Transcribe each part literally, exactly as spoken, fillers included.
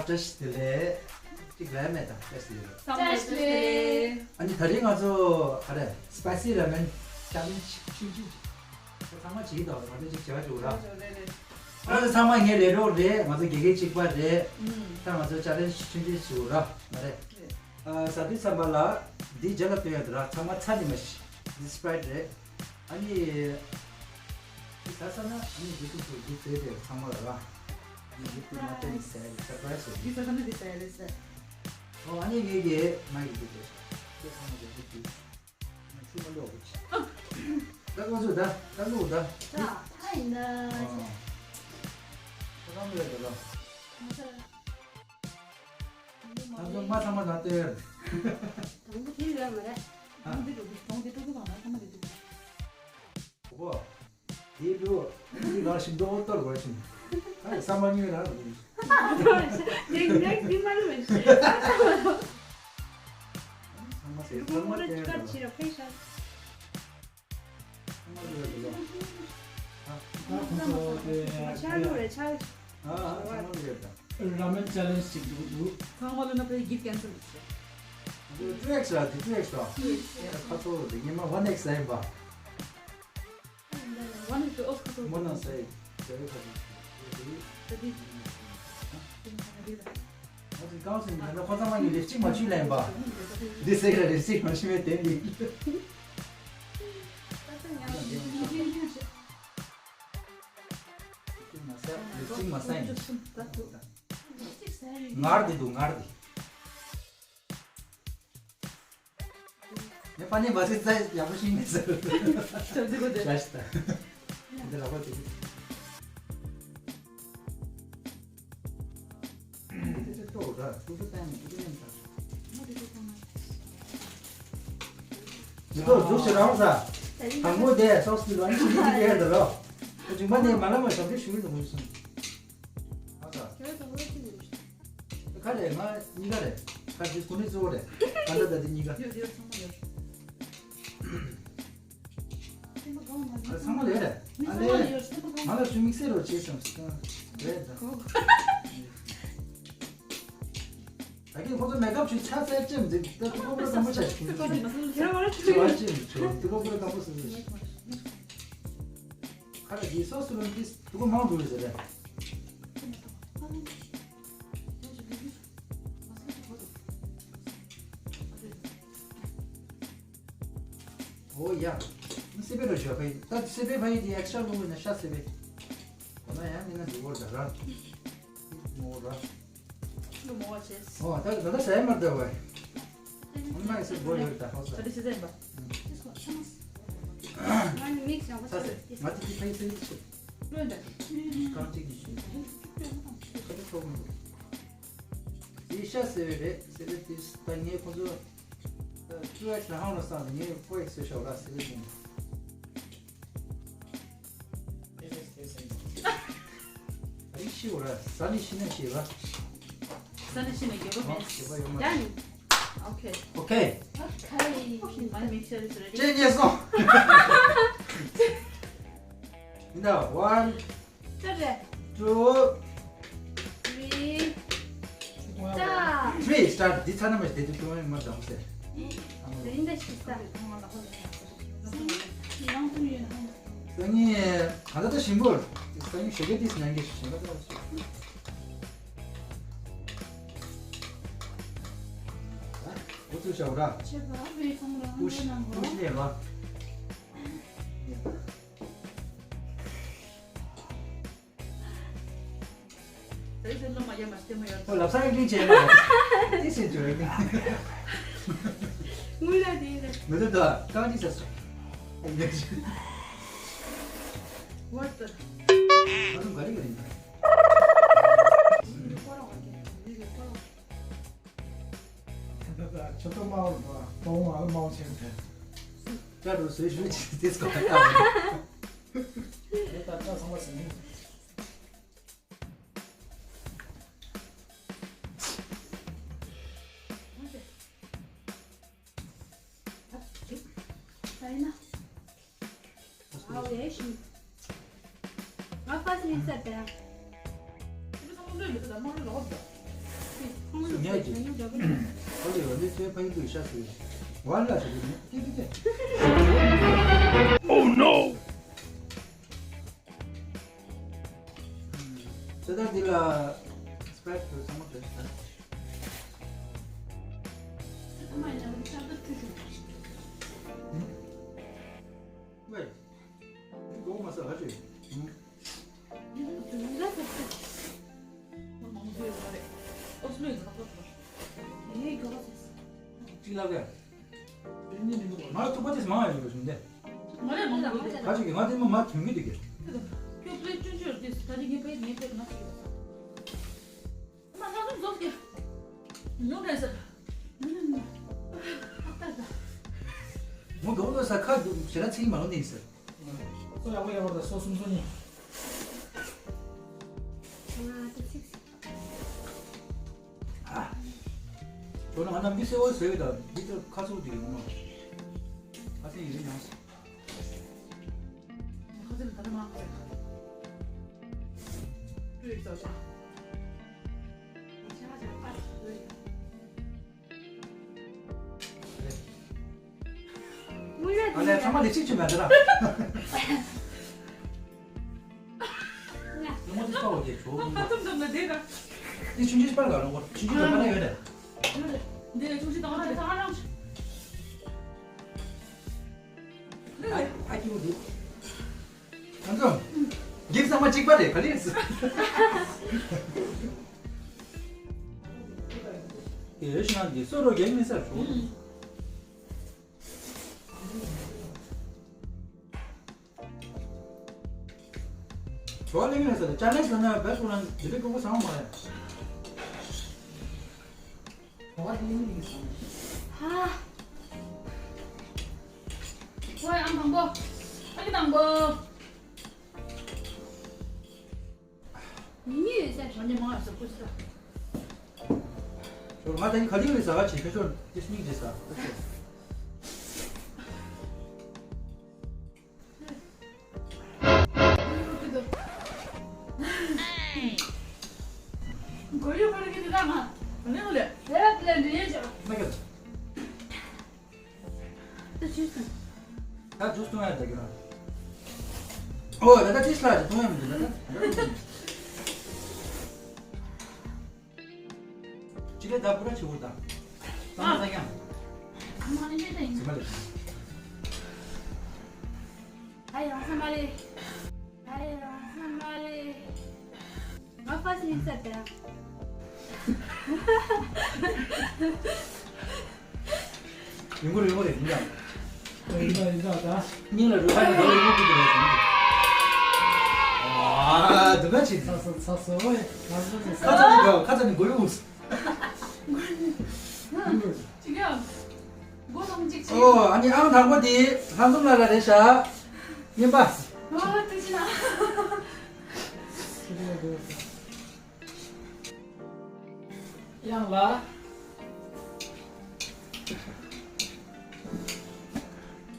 བཀྲ་ཤིས་བདེ་ལེགས། གཅིག་ལས་མེད་ད། བཀྲ་ཤིས་བདེ་ལེགས། བཀྲ་ཤིས་བདེ་ལེགས། ཨ་ནི་ད་རིང་ང་ཚོ་ཨ་རེ་spicy ramen challenge ཆུང་ཆུང་ཅིག་ཚང་མ་བྱེད་ཀྱི་འདུག་ང་ཚོ་གཅིག་བྱེད་པ་བྱེད་དགོས་ར། རེད་རེད། ང་ཚོ་ཚང་མ་ངའི་ལས་རོགས་རེད། ང་ཚོ་དགེ་རྒན་གཅིག་པ་རེད། ཨུམ། ད་ང་ཚོ་challenge ཆུང་ཆུང་བྱེད་དགོས་ར། མ་རེད། རེད། ཨ་ཟ་དུས་ཙམ་པ་ལ་འདི་རྗེས་ལ་སྟོན་ཡ་འདུག་ར། ཚང་མ་ཚ་ནི་མ་ཤི། འདི་Sprite རེད། ཨ་ནི། འདི་ཟ་ས་ན་ཨ་ནི་འདི་ཐུག་ཐུག་འདི་བཙལ་ཏེ་ཚང་མ་ལ་ར། ཨ་ནི་འདི་ཐུག་མ་བཙལ་ནི་ཟ་ཡ་surprise རེད། འདི་ཟ་ས་ན་འདི་ཟ་ཡ་རེད་ཟེར། ཨོ་ཨ་ནི་ངེད་ཀྱི་མ་ཡི་འདི་བཙལ་ཤག་ཁྱེད་ཚང་མ་འདི་ཐུག་ཐུག་ཆུ་མ་འགྲོ་གི་ཆ། ད་ང་ཚོ་ད་ད་ལུག་ད། ད་ད་ཡིན་ད། ཨོ། ཁོ་རང་ལ་ཡོད་ད་ལོ། ང་ཚོ་ང་ཚོ་མ་ཚང་མ་ད་ལྟོས། དང་པོ་དེ་ཡོད་མ་རེད། ཨ། དང་དེ་འགྲོ་གི་དང་དེ་འགྲོ་གི་དང་ན་ཚང་མ་དེ་འགྲོ་གི། གོ་བོ། དེའི་ལུགས་འདི་ལ་ཞིམ་མདོག་གཏོར་དགོས་ཞིང་། ཨ་བསམ་པ་དངོས་རང་རེད། དེ་next དེ་མ་རེད་མེད། ཚང་མ་ཟེར་ཚང་མ་དེ་རེད། ཚང་མ་ཟེར་རེད། ཨ་ཁོང་ཚོ་དེ་ཆ་ལུགས་རེད་ཆ། ཨ་ཨ་ཚང་མ་ལུགས་རེད་ད། Ramen challenge ཅིག་འདུག་འདུག་ཚང་མ་ལ་ན་པའི་gift cancel ཞེས། འདི་two X ར་འདི་two X ར། ཁ་ཚོ་འདི་ཉི་མ་one X ཡིན་པ། One X ཨོ་ཁ་ཚོ། མོ་ན་སའི་ཇ་རེ་ཁ་ཚོ། ད་དེ། ཨ་ཙི་ཀའོ་སིན་ན་ཁོ་ཚང་མ་གི་lipstick མ་ཆུ་ལེན་པ། འདི་སེ་ར་lipstick མ་ཆུ་མེད་དེ་འདི། lipstick མ་སའི་lipstick མ་སའི། ངར་འདི་འདུག་ངར་འདི། ངས་པ་ནི་མ་ཟིན་ཚ་ཡག་པོ་ཤེས་མེད་ཟེར། ཅོ་ཙི་གོ་ཏེ། ཅ་ཤི་ད། འདི་ལ་པ་ཅིག་འདི་ཏོ་ར་ཏུ་ཏུ་ཏན་ཏུ་ཏུ་ཡན་ཏ། འདི་ཏོ་ཟུག་ཤི་རང་ས། དང་པོ་དེ་སོགས་ཀྱི་ལོ་ཡིན་ཞིག་ཡིན་ཡོད་འདི་ལོ། ཁོ་ཅིག་མ་ནས་མ་ལ་མ་ཞབས་ཏེ་ཞུ་ཡིན་དུ་མོ་ཡིན་སོང་། ཨ་ས། ཁྱོད་ཚོ་ལོ་གཅིག་ཡོད། ཁ་རེ་ང་གཉིས་ཀ་རེད། ཁ་ཅིག་ཁོ་ནི་གཙོ་བོ་རེད། ཁ་འདྲ་ད་དེ་གཉིས་ཀ་ཡོད་ཡོད་ཚང་མ་ཡོད། སེམས་པ་གང་མ་ཨ་ཚང་མ་ལས་རེད། ཨ་ལས། ང་ལ་ཚུར་དམིགས་བསལ་རོགས་བྱེད་བསམ་སི་ཀ་རེད་ད། ད་གིན་ཁོ་ཚོ་མེ་ཀབ་ཞུ་ཆ་ཚད་ཅེམ་ཟིག་ད་ཐུག་པ་པོ་ར་གམ་པོ་ཆ་ཞིག་ཁྱེད་རང་བ་ཆེ་ཆེ་ཐུག་པ་པོ་ར་གམ་པོ་སི་ཟིག་ཁ་ར་གི་སོ་སུ་རང་གིས་ཐུག་པ་མང་འགྲོ་བའི་ཟེར་རེད། ཨོ་ཡ། སི་པེ་རུ་ཞོག་ཕ་ཡི། ད་སི་པེ་ཕ་ཡི་དེ་ཨེག་སི་ཊ་ར་ལོ་ཡིན་ན་ཤ་སི་པེ། ཁོ་ན་ཡང་མིན་ན་འདི་བོར་ད་ར། མོ་ར། ལོ་མོ་བ་ཆེ། ཨོ་ད་ད་ད་ཟ་ཡ་མར་ད་བ། ཨོ་མ་ཡི་སི་བོར་ཡོད་ད་ཧོ་ས། ད་དེ་ཤི་ཟེར་བ། ང་ནི་མིག་ཞང་བ་ས་ས་ས་ས། ང་དེ་དེ་ཕ་ཡི་སི་པེ་ཆེ། ལོ་འདྲ། གང་ཅིག་གི་ཤི། ཁ་ཏུ་ཁོ་མོ། དེ་ཤ་སི་པེ་རེད། སི་པེ་དེ་ད་ངས་ཁོ་ཚོ། ཨ། ཅུ་ཨེག་སི་ལ་ཧང་ལ་སང་ནས་ངས་ཕོ་ཨེག་སི་ཤོག་ལ་ཟེར་གྱི་འདུག་ཨ་རི་ཤི་བ་ར་ཟ་ནི་ཤི་ན་ཤི་བ། ཟ་ནི་ཤི་ན་འགྱོད་པ་མེད། འགྱོད་པ་ཡོད་མ་རེད། Done. Okay. Okay. Okay. My mixture is ready. ཅེ་ཉེ་སོང་། ཡིན་ད། One. Two, three, start. Three, start. འདི་ཚར་ན་མ་བདེ་དུ་ཀྱོང་མ་དང་ཟེར། རིང་ད་ཤི་ས། སང་ཉིན་ག་ད་ད་ཞིམ་པོ། སང་ཉིན་ཞོགས་ཀས་ཏིས་ཉན་གྱི་ཞིམ་པ་ད། འུ་ཚུགས་ཤོག་ར། ཁུ་ཤི་ཁུ་ཤི་ལས་ར། ཨོ་ལབ་ས་ཨེག་ཊིང་བྱས་ན། ཏི་སི་ཇོ་ཨེག་ཊིང་། དངུལ་ལ་དེ་ཡིན་ད། མི་འདུག་ད་རྐང་གཅིག་ཟ་སོང་། What the? ཨ་ནུ་ག་རེ་ག་རེ་ཡིན་ད། ཁྱོད་ཚོ་དམའ་བར་འགྲོ་ཨ། གཏོང་བ་དམའ་བ་བྱས་ཏེ། ཅ་རུ་བཟོས་ཞུ་ཅི་ཏི་སི་ཀོ་ད་ཀ་བ། ད་ཅ་ཚང་མ་ཟིན། ང་ཕ་སི་ཡིན་ས་དེ་རང་། ཁྱེད་ཚང་མ་ལོས་མི་ཐུབ་ད་མ་ལོས་ལོག་ད། ངས་ཀྱི། ཨོ་ལེ་ཨོ་ལེ་ཚོའི་ཕ་ཡུལ་དུ་ཤ་ཟོས། ཝ་ལ་ཞིག་ནི་ཏི་ཏི་ཏི། Oh no! ཚེ་ད་འདི་ལ་སི་པེ་རེ་ཊི་དུ་ཚང་མ་བྲིས་ད། ཝེ། འདི་གོ་མ་ས་ཧ་ཅི། ཅི་ལ་ག་ང་ཐུག་པ་དེ་མང་ཡོད་ཞིང་དེ། ང་ལས་མང་པོ་ཡོད། ཁ་ཅིག་གིས་ང་དེ་མ་མ་ཐུན་གི་འདུག་གི། ཁྱོད་པེ་ཅུན་ཅུན་དེ་ད་ཅི་ངས་པེ་ངས་པེ་ང་ཅིག་ཡོད། མ་ང་ཚོ་ཟོག་གི་ཉོ་ག་ས། ངོ་ག་བོ་ལོ་ས་ཁ་ཞེ་དྲག་ཚིག་མ་ལོ་ནི་ཟེར། སོ་ཡག་པོ་ཡག་པོ་ད་སོ་སུམ་སོ་གཉིས། ཨ། ཁྱོད་ང་ན་མི་སེ་འོ་ཟེར་བའི་ད་འདི་ལྟར་ཁ་ཚུགས་འདི་ཡོང་ནོ། ཁ་སེང་ཡིན་ཡང་། ཁ་སེང་ད་ལྟ་མ་ཁ་སེང་། ཏུའི་ཙོ་ཙོ། ཨ་ལས་ཚང་མ་ལས་གཅིག་གཅིག་མེད་དེ་ར། ལོ་མ་དེ་ལྟ་བ་དེ་ཇོ་བོ་ཁ་ཐུམ་ཐུམ་ན་དེ་ག་དེ་ཆུང་ཆུང་པར་ག་ལོ་ཆུང་ཆུང་དང་པ་ན་ཡོད་རེད། འདི་ཆུང་ཆུང་དང་པ་ན་ཡོད་རེད། ཨ་ཨ་ཀྱི་འདུག་ང་ཚོ། འགྱིག་ཚང་མ་གཅིག་པ་རེད་ག་ལེར། ཡེ་ཤུ་ན་འདི་སོ་རོ་རྒྱག་མི་ས་བྱུང་། བྲོ་བ་ལེན་གྱི་རེད་ཟེར་ཏེ་ཅ་ལན་ཟེར་ན་བེ་སུ་རང་ཇི་ལི་ཀོ་ཀོ་ཚང་མ་རེད། བྲོ་བ་ལེན་གྱི་རེད་ཟེར་ན། ཧ། ཝེ་ཨང་དང་པོ། ཨ་ཁུ་དང་པོ། ཉི་ཉི་ཡོད་ཟེར་བྱོན་ནས་མ་ཟེར་ཁུ་ཚུར། ང་ད་ནི་ག་ལེར་ཟ་ག་བྱེད་ཁྱོད་ཚོར་ཏིས་མིག་རེད་ཟ། གོ་ཡོད་པར་གི་དེ་དག་ང་ལེ་ལེ་ལེ་ལེ་ལེ་ལེ། ད་ཇུས་དང་། ད་ཇུས་གཏོང་ཡ་ད་གི་ར། ཨོ་ད་ད་ཇུས་ལ་ཇུས་གཏོང་ཡ་མི་འདུག་ད་ད། ཅི་ལས་ད་པུ་ར་ཆི་བུ་ད། ད་ད་ཡང་། ཨ་མ་ནི་ཅི་ད་ཡིན། ཟི་མ་ལེ། ད་ཡང་ས་མ་ལེ། ད་ཡང་ས་མ་ལེ། ང་ཕ་སི་ཡིན་ས་དེ་ར། ཡོང་གི་རེད་ཡོང་གི་རེད་ཡིན་ཀྱང་། ཡིན་ཀྱང་ཡིན་ཀྱང་ད། སྙིང་ལ་རུས་ཁ་ནས་འགྲོ་བའི་སྙིང་གི་རེད་ཟེར་ནས། ཨ་འདི་ག་ཅིག་ཚ་སོ་ཚ་སོ་ཨོ་ཡ་ང་ཚོ་ནས་ཁ་ཚ་ནས་འགྲོ་ཁ་ཚ་ནས་འགྲོ་ཡོང་། ཅི་ག་མགོ་ལོང་ཅིག་ཅིག་ཨོ་ཨ་ནི་ཨང་དང་པོ་དེ་ལྷ་འཛོམས་ལ་ལ་རེད་ཤག་ཡིན་པ། ཨོ་ཐུགས་རྗེ་གནང་། ཡང་ལ།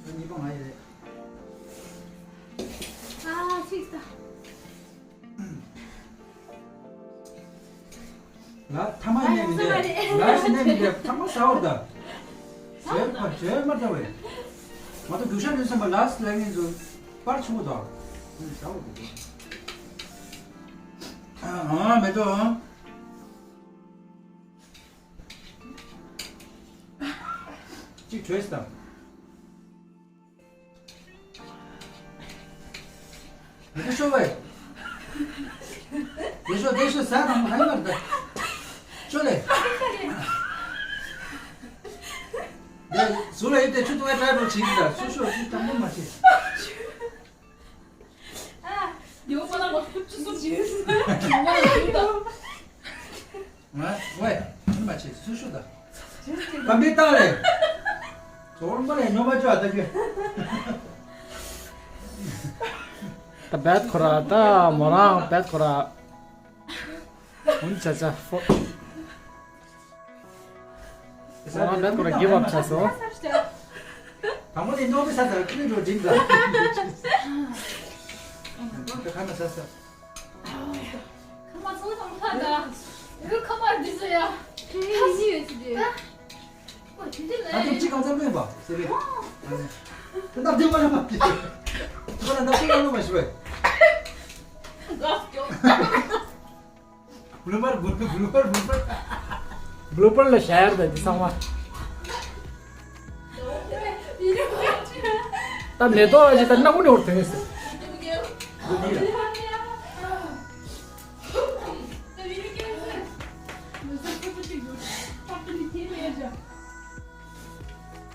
གཉིས་པ་ང་ཡི་རེད། ཨ་ཚིག་ད། ང་ཐ་མ་ཡིན་ནའི་མི་འདྲ། ང་ཡིན་ནའི་མི་འདྲ། ཐ་མ་ཟ་བར་ད། བྱོས་མ་བྱོས་མ་འདྲ་བས། ང་ཚོ་རྒྱུག་ཤར་ལུས་སེམས་པ་ལ་སི་ལ་ངན་ཚོ་པར་ཆུང་བ་དང་། ཟ་བར་འདུག་ཨ་མེ་ཏོག་གཅིག་བྲོས་དང་། མེ་ཏོག་ཤོག་བས། དེ་ཤོག་དེ་ཤོག་ཟ་དང་ཧ་ཡོད་མ་རེད། ཤོག་ལེ། དེ་ཟུར་ལ་ཡོད་དེ་ཆུ་འཐུང་བའི་དྲ་འགྲོ་བྱེད་ཀྱི་ད་སོ་སོ་ཆུ་དྲང་པོ་མ་བྱེད། ཡོང་ས་ན་ང་ཚོ་ཆུ་སོ་བྱེད། ང་ལ་ཞུ་ད། ང་ཝེ་མི་མ་ཆེ་སུ་ཤུ་ད། ད་མི་བཏང་རེད། ཚོར་མ་རེད་ཉོ་མ་བཅོ་ཨ་ད་རྒྱུ། ད་བེད་ཁོ་ར་ད་མོ་རང་བེད་ཁོ་ར། འུན་ཆ་ཆ་ཧྥོ། མོ་རང་བེད་ཁོ་ར་གིབ་ཨབ་ཆ་སོ། དང་པོ་དེ་ནོ་མི་ས་ད་ཀི་ལི་འགྲོ་འགྲིག་ད། ཁ་ན་ས་ས། ཁ་མ་ཚོ་དང་ཁ་ད། ཁ་པར་འདི་ཚོ་ཡ། ཁྱེད་གཉིས་ཡོད་ཟེར་དུས། ཨོ་དེ་འདྲ་ད་ལྟ་མེད། གཅིག་གང་འཚམ་ལོས་པ་ཟེར་བས། ད་ལྟ་དེ་མ་ལ་མ་དེ། ཁ་ལ་ད་ཤེས་གང་ལོས་མ་ཤི་བས། དགའ་སྐྱོ། བླུ་པར་བླུ་པར་བླུ་པར་བླུ་པར། བླུ་པར་ལ་ཤ་ཡར་ད་འདི་ཚང་མ། ད་མེ་ཏོག་ཨ་ཅེ་ད་སྣ་ཁུང་ནས་འོར་དེ་ནས་ཟེར།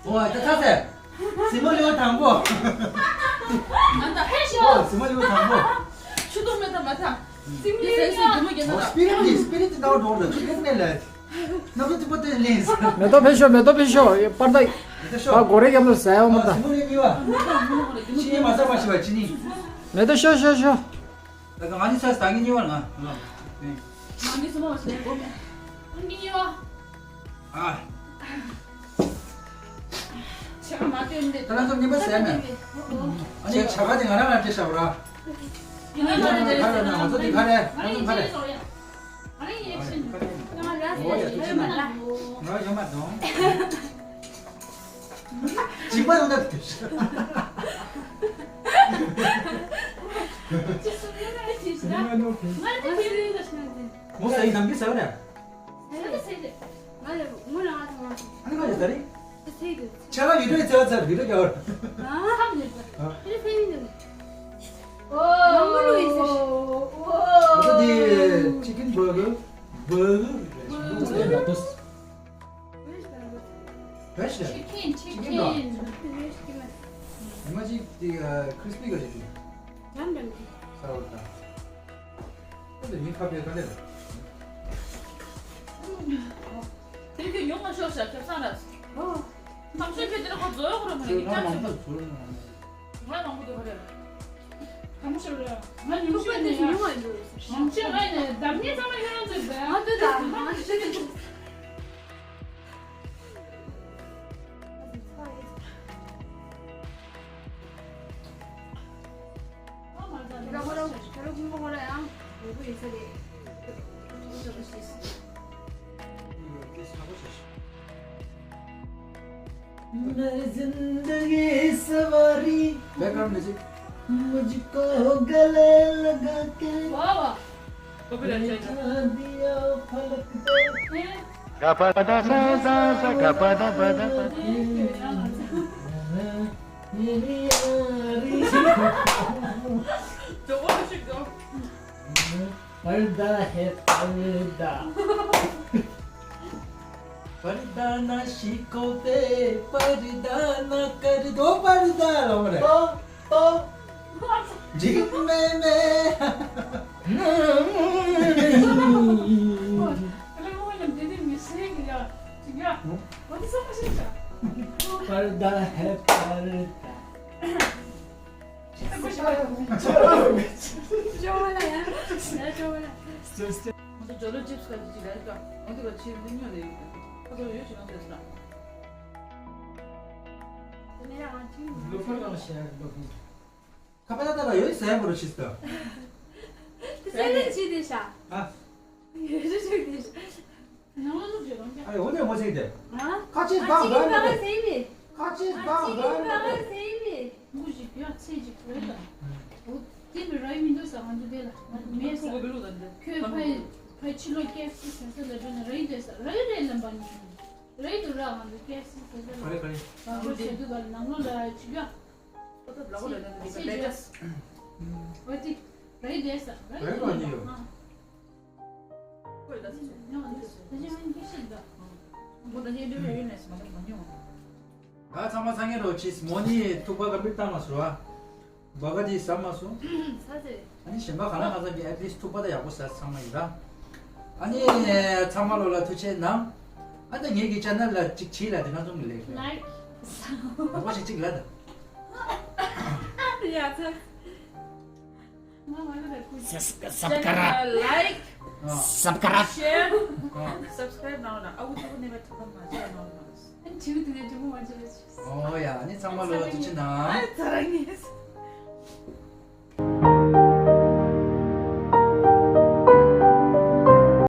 ཨོ་ད་ཚ་ཚ། སི་མོ་ལེའུ་དང་པོ། ང་ད་ཧེ་ཤོ། ཨོ་སི་མོ་ལེའུ་དང་པོ། ཆུ་དུང་མེ་ད་མ་ཐང་། སི་མོ་ལེའུ་ཡ། ཨོ་སི་པི་རིཊ་དེ་སི་པི་རིཊ་དེ་ནང་འགྲོ་རེད། ཆུ་ཁེ་ནས་ལ། ནམ་རྒྱུན་དེ་པོ་དེ་ལེན། མེ་ཏོག་ཕེབས་ཤོག་མེ་ཏོག་ཕེབས་ཤོག་པར་ད། མེ་ཏོག་ཤོག་ཨ་སྒོ་རེ་རྒྱབ་ལ་ཟ་ཡ་འོང་ད། ཨོ་སི་མོ་ལེའུ་གཉིས་པ། ཕྱི་ཉིན་མ་ཟ་མ་ཤི་བ་ཕྱི་ཉིན། མེ་ཏོག་ཤོག་ཤོག་ཤོག་ད་ང་ནི་ས་ད་ངི་ཉི་བར་ང་། ང་ནི་སུ་མ་བ་ཞིག་ལས་གོ་མེད། ང་ནི་ཉི་བ། ཨ། ཆ་མ་སྟོན་ཏེ། ད་ང་ཚོ་ཉི་མ་ཟས་མེད། ཨ་ནི་ཆ་ག་དེ་ང་རང་ལ་སྤྲད་བཞག་ར། ཡིན་ན་ང་ཚོ་ཁ་རེ་ན་ང་ཚོ་དེ་ཁ་རེ་ང་ཚོ་ཁ་རེ། ང་ཡོད་མ་དང་། ང་ཡོད་མ་དང་། ཅིག་པ་ཡོང་ད་དེ། ཅི་སུ་ཡོད་ན་ཅི་ཞིག་ན། ང་ཚོ་ཁྱེད་ཡིན་ད་ཞིག་ན་དེ། ངོ་ས་ཡི་ནམ་གི་ས་ཡོད་རེད། ས་ཡི་ས་ཡི། ང་ལ་ངོ་ལ་ང་ཚོ་ང་ཚོ། ཨ་ནི་ཁ་ཡོད་ད་རེད། ས་ཡི་དེ། ཆ་ལ་ཡོད་རེད་ཚེ་བ་ཚར་ཡོད་རེད་ཀྱང་། ཨ། ཁམ་ཡོད་ད། ཨ། དེ་ས་ཡི་དེ། ཨོ། ང་ངོ་ལ་ཡིན་ཟེར། ཨོ། ང་ཚོ་དེ་ཅི་ཀིན་བར་གར། བར་གར་རེད། བེ་ཇི་ལ་དོས། བེ་ཇི་ལ། ཅི་ཀིན་ཅི་ཀིན་ར། ང་ཅིག་དེ་ཁྲིས་པི་ག་ཞིག་དེ། ཇམ་ཇམ་ཅིག་ས་འོ་ད། ཨ་དེ་མི་ཁ་པའི་ཁ་ལེ། དེ་གི་ཡོང་མ་ཤོག་ཤག་ཁྱབ་སང་ར། ཨོ། ནམ་ཤོད་ཁྱོད་དེ་ལ་ཁོ་བཟོ་ཡོད་ཁོ་ར་མ་རེད། ཁྱོད་ང་མང་པོ་བཟོ་ཡོད་ང་། ང་མང་པོ་དེ་ཁོ་རེད། གང་ཤོད་ར། ང་ཉུང་ཤོས་ནས་ཡ། མང་ཤོས་ང་ནས་འདམ་ནས་ཚང་མ་ཡོང་ཡོང་ཚོད་བས། ང་ལྟོས་དང་ང་ཤོད་དེ། मेरी जिंदगी सवारी। Background music. मुझको गले लगा के। वाह, वाह। बैठा दिया फलक पे। हैं? Ga pa da sa sa sa ga pa da pa da pa. मेरी यारी। पर्दा है पर्दा। पर्दा ना शिको पे, पर्दा ना कर दो पर्दा, लो रे। तो, तो। जी, मैं, मैं। पर्दा है पर्दा। ཅོ་མ་ལ་ཡ། ཡ་ཅོ་མ་ལ། ང་ཚོ་ཇོ་ལོ་ཅིབ་སི་ག་ཅིག་ལ་ཡོད་ཀ། ང་ཚོ་ལ་ཕྱིར་འདི་ཉོ་ལ་ཡོད་ཀ། ཁ་ཚོ་ཡོད་ཅིག་ལ་འདེད་ས། ལོ་ཕར་ལ་ཤ་ཡ་ལོ་ཕར། ཁ་པ་ད་ད་ལ་ཡོད་ཟེར་བ་རུ་ཕྱིས་ཏོ། དེ་སེ་ལེན་བྱེད་དེ་ཤ། ཨ། ཡོད་ཟེར་དེ་ཤ། ནང་ལ་བླུགས་བྱེད་རང་རྐྱ། ཨ་ཡོད་ནས་མོ་ཟེར་དེ། ཨ། ཁ་ཅིག་ཨ་ད་ཅིག་ད་གིན་ད་ཕ་ག་ཟེར་མི། ཁ་ཅིག་ད་ཨ་ཅིག་གིན་ད་ཕ་ག་ཟེར་མི། མགོ་ཞིག་ཡ་ཚེ་ཅིག་བོད་ལ། འོ་དེ་མི་ར་ཡི་མི་འདུག་ས། ང་ཚོ་དེ་ལ་ང་ཚོ་མེད་ས། ཁོ་གི་ལུགས་ལ་འདི། ཁོས་ཕ་ཡི་ཕ་ཡི་ཕྱི་ལོ་ཀེ་ཨེཕ་སི་ཟེར་ས་ལ་འགྲོ་ན་ར་ཡི་བསྡད་ས། ར་ཡི་རེད་ལབ་པ་ནི། ར་ཡི་འདུག་ར། ང་ཚོ་ཀེ་ཨེཕ་སི་ཟེར་ས་ལ། ག་རེ་ག་རེ། ང་ཚོ་བྱེད་དུས་ག་ལ་ནང་ལོགས་ལ་ཅིག་ཡ། ཁོ་ཐབས་ལ་ཁོ་ལ་ནང་དུ་ལེ་ཊེ་སི་ཊི། འོ་དེ་ར་ཡི་བསྡད་ས། ར་ཡི་ར་ཡི་བསྡད་ས། ཨ། ཁོས་ད་སི་ཉོ་ཉོ་ད་ཅི་ཨ་ཅི་ཨ་ཉི་ཤི་ད། ཁོ་ད་ཅི་འདྲ་ཡོད་ནས་སི་མ་ད་མ་ཉོ། ད་ཚང་མ་སང་ཉིན་རོ་ཆིས་མོ་ནི་ཐུག་པ་ག་མིར་བཏང་མ་སོ་ཨ། བ་ག་དི་ཟ་མ་སོ། ས་ཟེར། ཨ་ནི་གཞན་པ་ག་ལ་ག་ས་གི་ཨེ་ཊི་ལིསཊ་ཐུག་པ་ད་ཡག་པོ་ཟ། ཚང་མ་ཡིན་ར། ཨ་ནི་ཚང་མ་ལོ་ལ་ཐུགས་ཆེ་གནང་། ཨ་ད་ངེད་ཀྱི་ཅེ་ནལ་ལ་གཅིག་བྱིས་ལ་དེ་ན་ཚོང་གི་ལེགས་རེད། ལའིཀ་ཟ། ཡག་པོ་ཞིག་གཅིག་ལ་ད། ཡ་ཚ། ང་ང་ལ་རེ་ཁུ། སབ་སི་ཀ་རབ། ལའིཀ། ཨ། སབ་སི་ཀ་རབ། ཤེར། ཨ། སབ་སི་ཀ་རབ་གནང་རོགས་གནང་། ཨ་ཁུ་ཐུ་ཁུ་ནས་མ་ཐུ་ཁུ་མ་བྱས་གནང་རོགས་གནང་། ཨ་ནི་ཐུ་ཁུ་དེ་ནས་ཐུ་ཁུ་མ་བྱས་ལ་ཆི། ཨོ་ཡ། ཨ་ནི་ཚང་མ་ལོ་ཐུགས་ཆེ་གནང་། ཨ་ཚ་ར་ངེས།